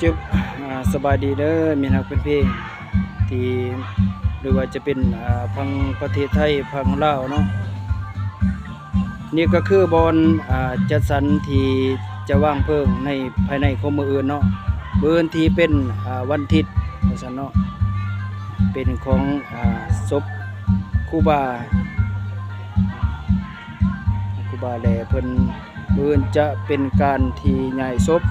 ຈຶບ ອາ ສະບາຍດີເດີ ມິດຮັກແຟນເພງ ທີ່ ຫຼືວ່າຈະເປັນ ອາ ຝັ່ງປະເທດໄທ ຝັ່ງລາວເນາະ. ນີ້ກໍຄືບ່ອນ ອາ ຈັດສັນທີ່ຈະວາງເພີງໃນພາຍໃນຂອງມື້ອື່ນເນາະ. ມື້ອື່ນທີ່ເປັນ ອາ ວັນທິດວ່າຊັ້ນເນາະ ເປັນຂອງ ອາ ສົບຄູບາ ຄູບາແລເພິ່ນ ມື້ອື່ນຈະເປັນການທີ່ຍ້າຍສົບ.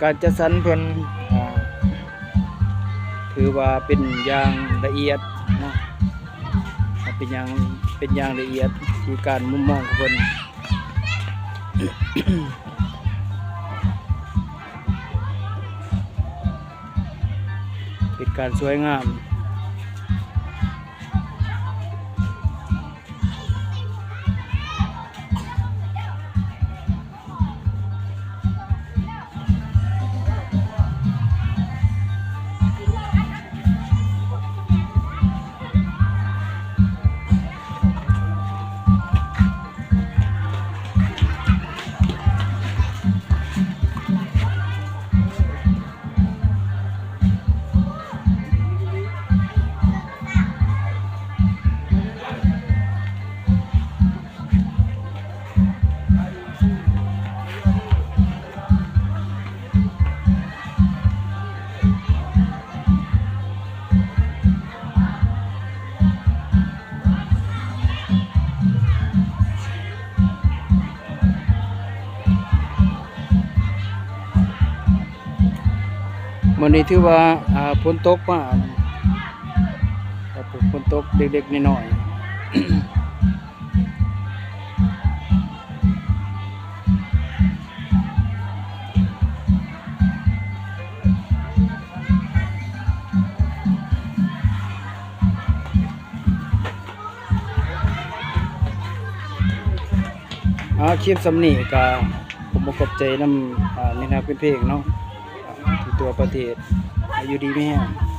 ການຈັດສັນເພິ່ນ ອາ ຖືວ່າເປັນຢ່າງລະອຽດເນາະ ເປັນຢ່າງ ເປັນຢ່າງລະອຽດ ທີ່ການມຸມມອງຂອງເພິ່ນ ເປັນການສວຍງາມ. ມື້ນີ້ຖືວ່າ ອາ ຝົນຕົກມາ ຝົນຕົກເລັກໆນ້ອຍໆ. ອາ ຄລິບສ່ຳນີ້ກະ ຂໍຂອບໃຈນຳ ອາ ມິດຮັກແຟນເພງເນາະ ທີ່ທົ່ວປະເທດ ໃຫ້ຢູ່ດີມີແຮງ.